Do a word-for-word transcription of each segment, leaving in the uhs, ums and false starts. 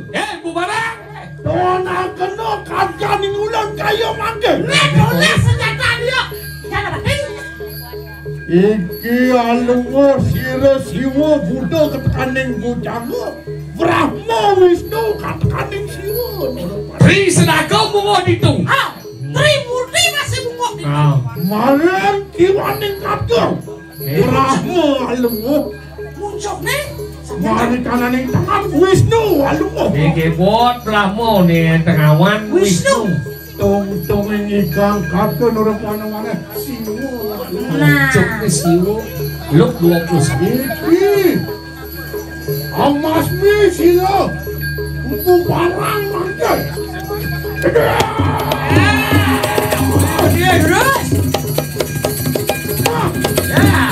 Eh, bubarang. Dona kena kancing ulun kaya mangke. Nek oleh senjata dia. Jangan penting. Iki alunga sira Siwa Buddha katekaning bujangga, Brahma Wisnu katekaning Siwa. Tri Senaka munggah ditu. Ha, Tri Murti masih munggah ditu. Ah. Marang kiwaning katur. Eh. Brahma alunga. Muncuk nih. Mari kananing tangan Wisnu alunga. Iki bot Brahma nih tengawan Wisnu. Wisnu. Tong-tong ing ikang katun ora ana maneh. Siwa. Nah. Cuk wis siwa. Luk dua puluh satu. Iki. Amas mi sila. Empu barang mangke. Iya, terus. Ya.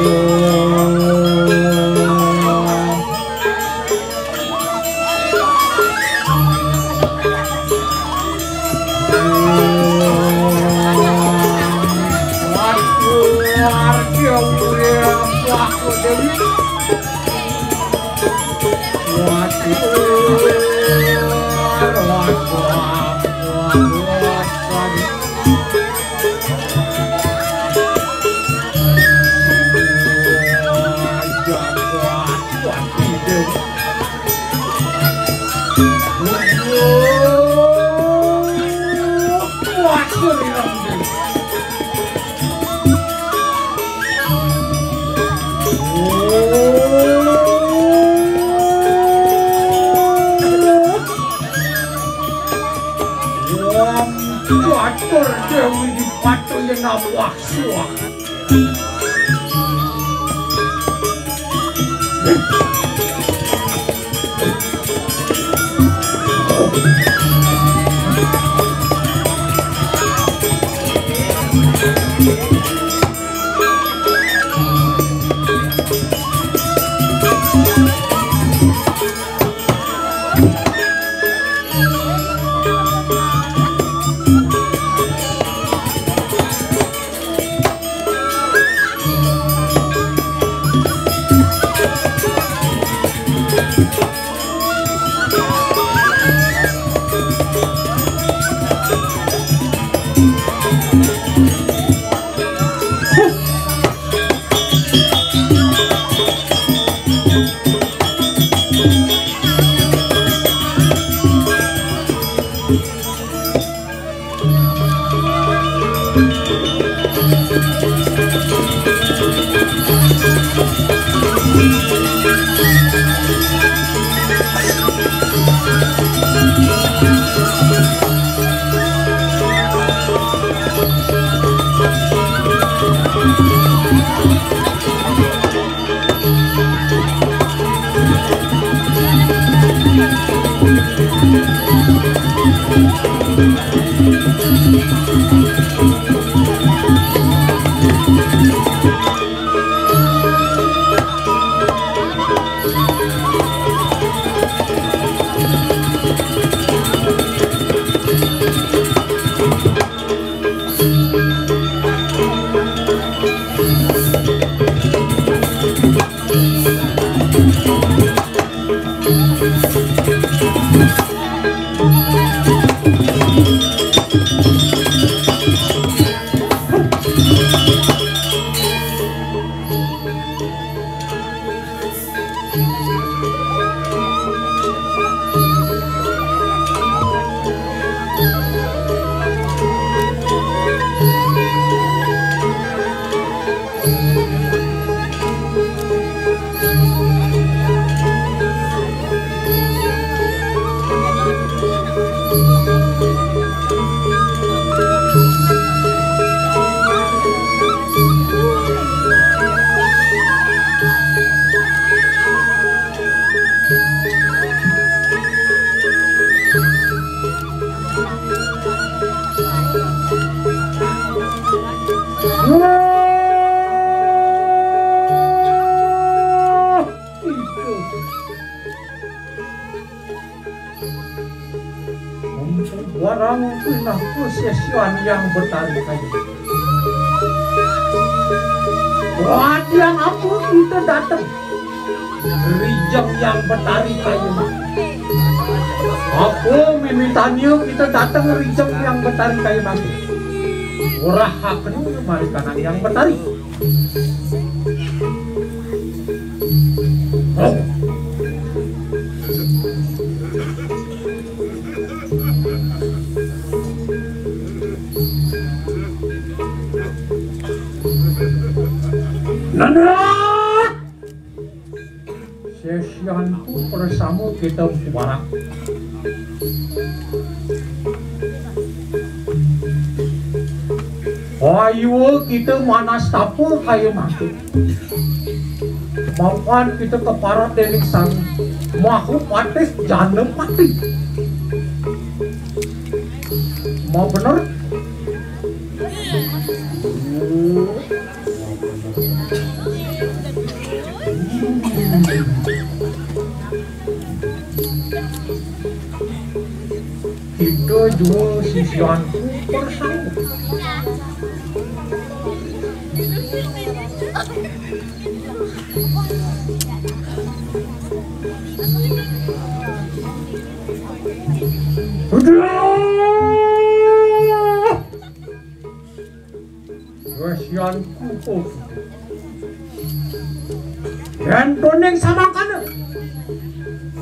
Wong catur Dewi Dipatri nawah suwah. Barang pinah posesyon Hyang Betari Kayu. Wadian apa kita dateng rijeng Hyang Betari Kayu Mati? Apa mimitanya kita dateng rijeng Hyang Betari Kayu Mati? Ora hakene marikanan Hyang Betari. Nanda! Sesyanku persamo kita mubarak. Ayo kita manastapa kaya mangke. Mapan kita keparat dening sang Mahupatih Janapati. Mau bener? Kita jua sisianku persang. Aduh! Kasihan kupu. Yen doning samangkana.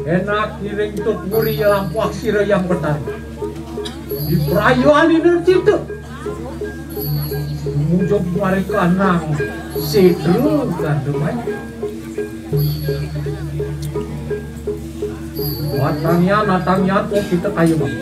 Enak ngiring tut nguri lampuak sira yang betari. Di perayuan ini cipta. Mujub mereka nang sedru dan demai. Watangnya, natangnya, kok kita kayu, Bang.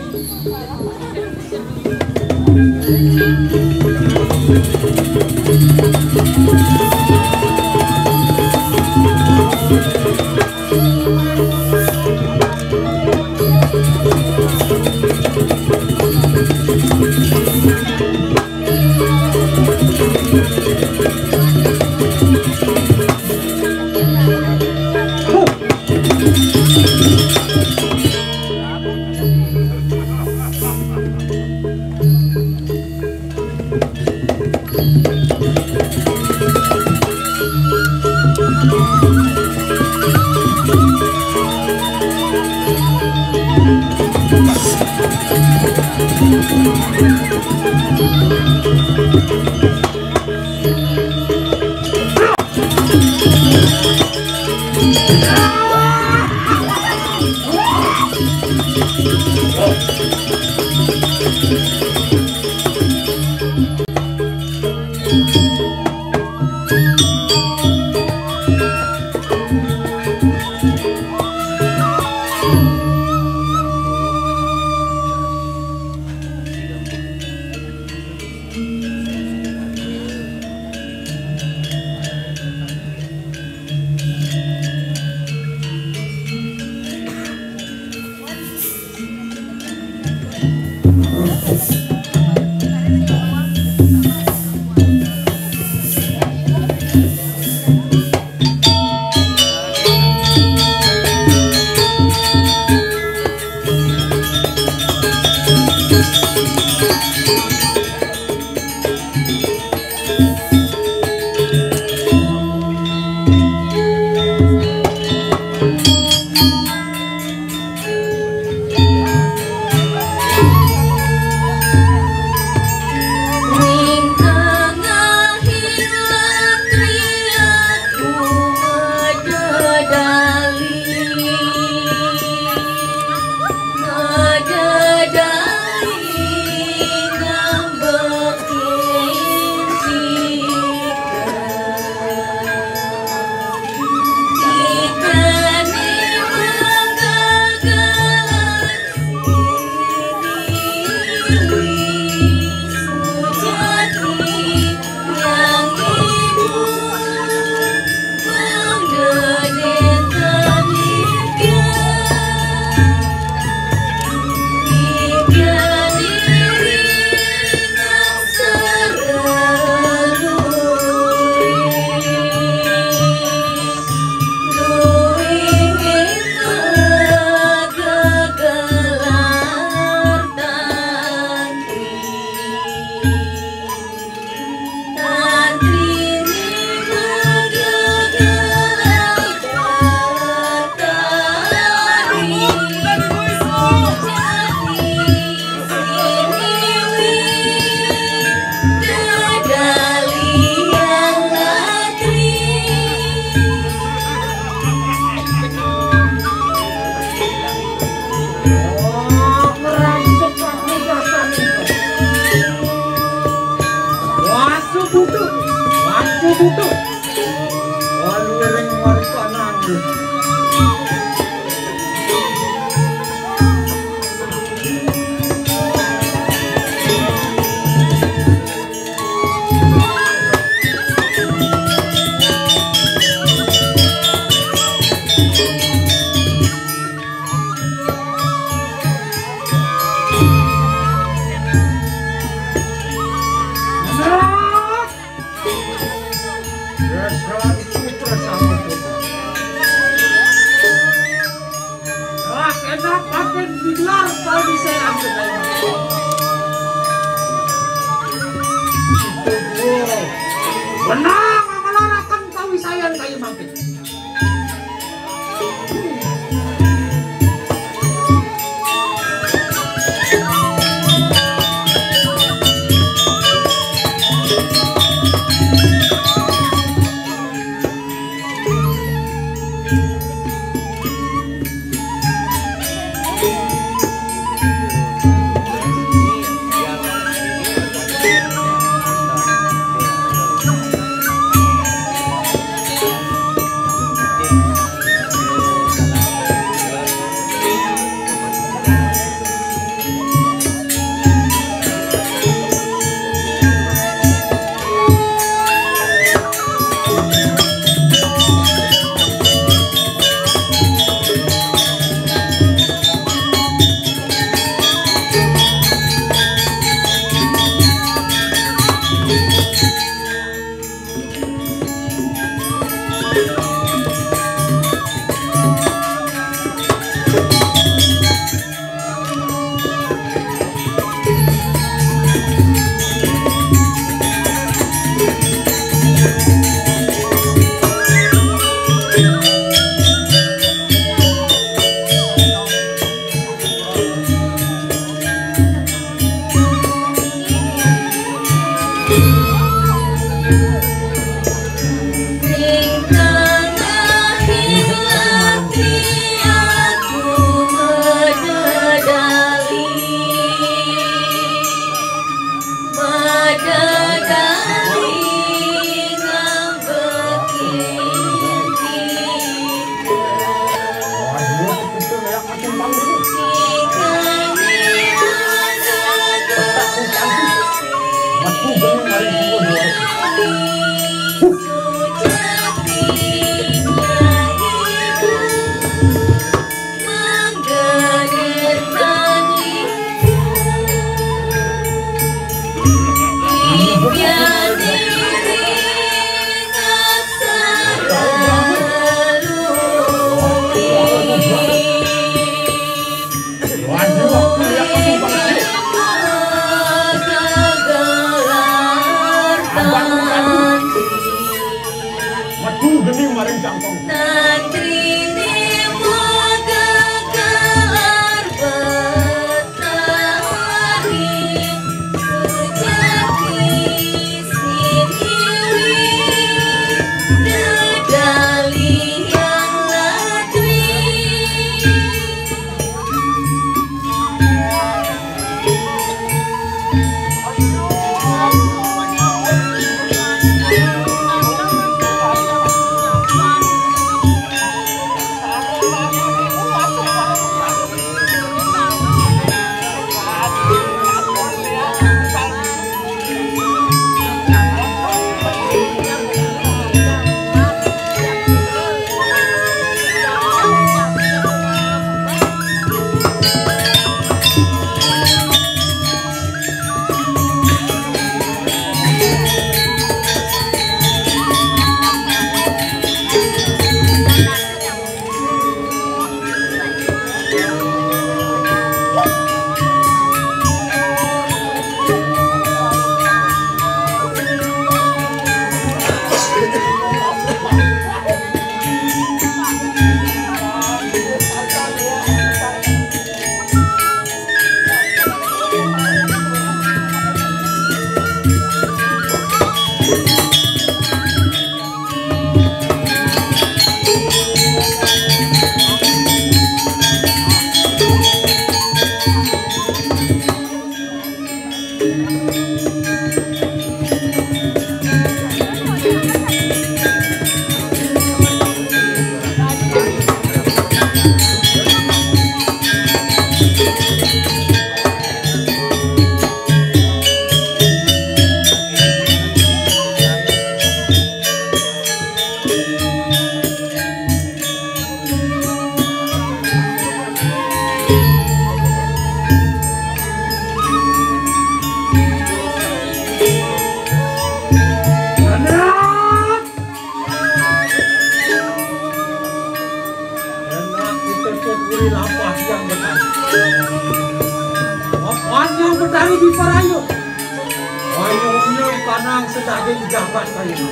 Enak kita syukuri lapah yang benar. Lapah yang benar di parayuk. Ayo, ayo, kanang sedaging jabat kayu.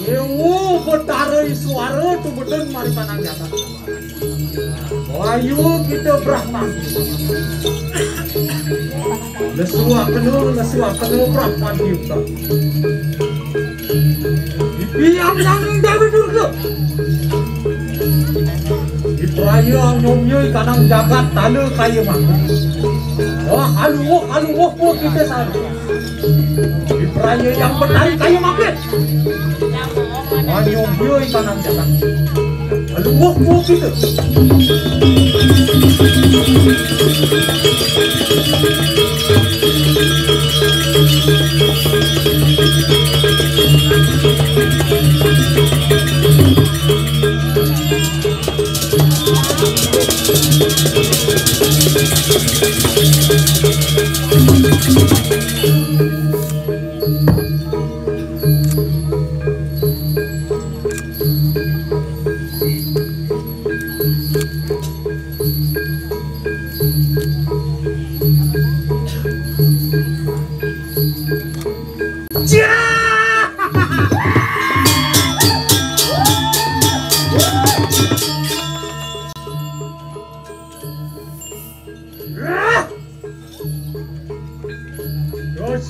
Dewa Betara Iswara tumedeng mari kanang jagat. Ayo kita Brahma. Lesuakena, lesuakena Brahma Yuta. Dipiang yang Dewi Durga. Diperaya nyomyoi kanang jagat tala kaya mah. Wah, aluh, aluh, kita sana. Ibraya yang benar kayu mapit. Manyo bioi tanang jagat. Aluh, mau kita.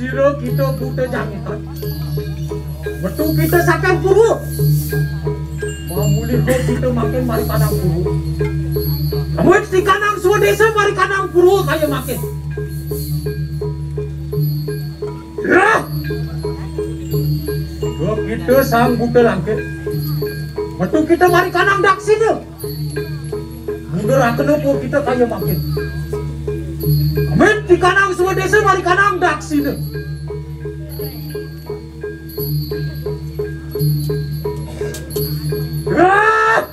Sira kita buta jangitan. Metu kita saking purwa. Mamuliha kita mangkin mari kanang purwa. Amun tikanang swadesa mari kanang purwa kaya mangkin. Rah! Dua kita sang buta langkit. Metu kita mari kanang daksina. Mundur akena pun kita kaya mangkin. Amit tikanang swadesa mari kanang daksina. Rah!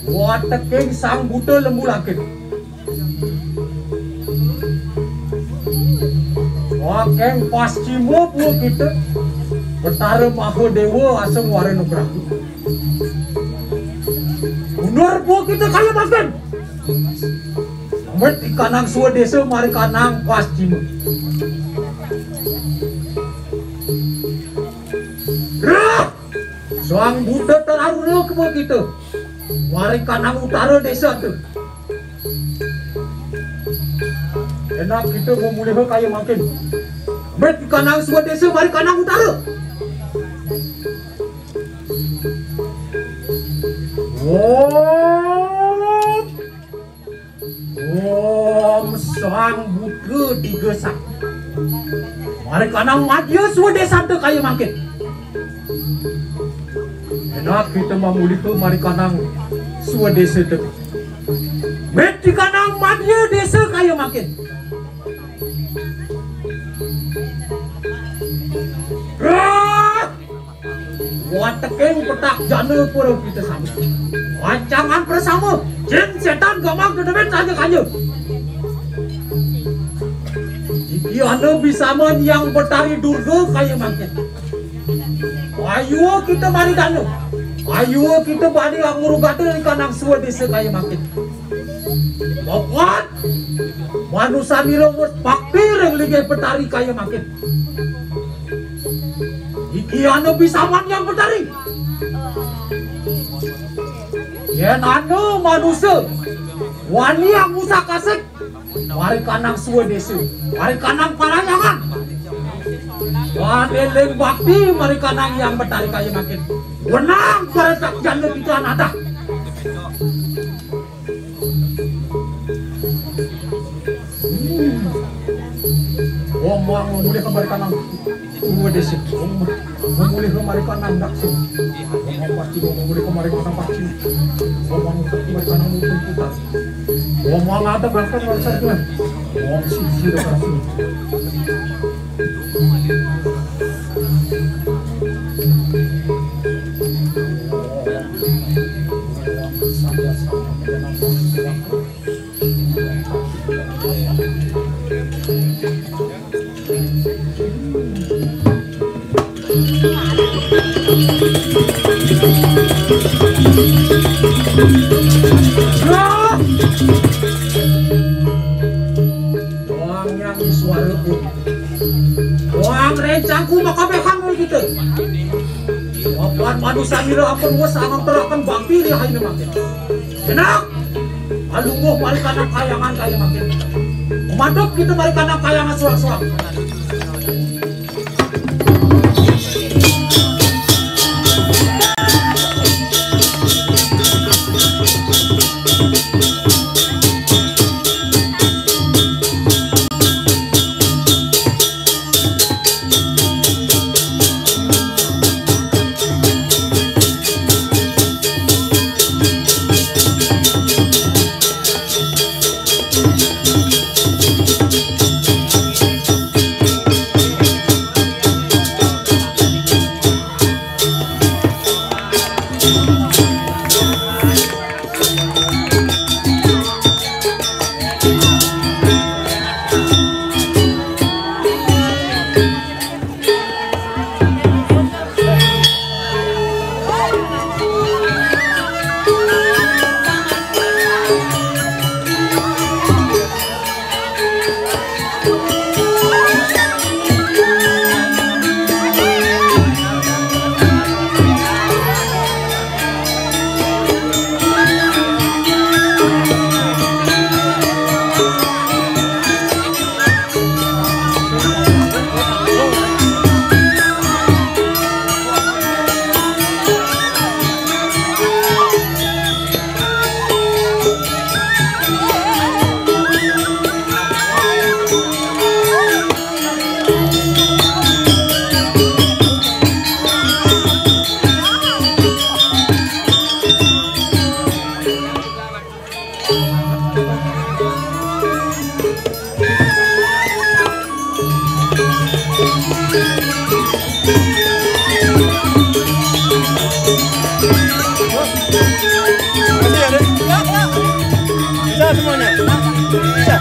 Wateking sang buta lembu langkit. Saking pascima pun kita. Betara Mahadewa asung warena brahu. Mundur pun kita kaya mangkin. Amit tikanang swadesa mari kanang pascima. Rah! Sang buta tararuna kema kita. Mari kanang utara desa tu. Enak kita mamuliha kaya mangkin. Amit kanang swadesa mari kanang utara. Om. Om sang buta tiga sakti. Mari kanang madya swadesa tu kaya mangkin. Enak kita mamuliha mari kanang swadesa tu. Amit tikanang madya desa kaya mangkin. Rah! Wateking petak jana pura kita sama. Rancangan bersama, jin setan gamang dedemit saja kanya. Iki ana bisaman yang betari Durga kaya mangkin. Ayo kita mari dana. Ayo kita bani angurugata di kanang swadesa kaya mangkin. Pokok manusa nira wis bakti ring linggih betari kaya mangkin. Iki ana bisaman yang betari. Yen ana manusa wani angusak-asik, mari kanang swadesa, mari kanang parahyangan. Wan eling bakti mari kanang yang betari kaya mangkin. Wenang para sakjana kita anata. Wong wong mulih kembali kanang. Gua desa. Wong mulih kembali kanang daksina. Wong pasti wong mulih kembali kanang pasti. Wong wong kembali kanang mutung putar. Wong wong ada bahkan warisan. Wong sisi daksina. Doang yang suara pun. Doang rencangku maka mehang kita. Papan manusia nira ampun wes sangat terakan bakti dia hanya makin. Enak. Alungguh mari kanang kayangan kaya makin. Memaduk kita mari kanang kayangan suang-suang. Makasih ya, Dek. Bisa semuanya? Bisa.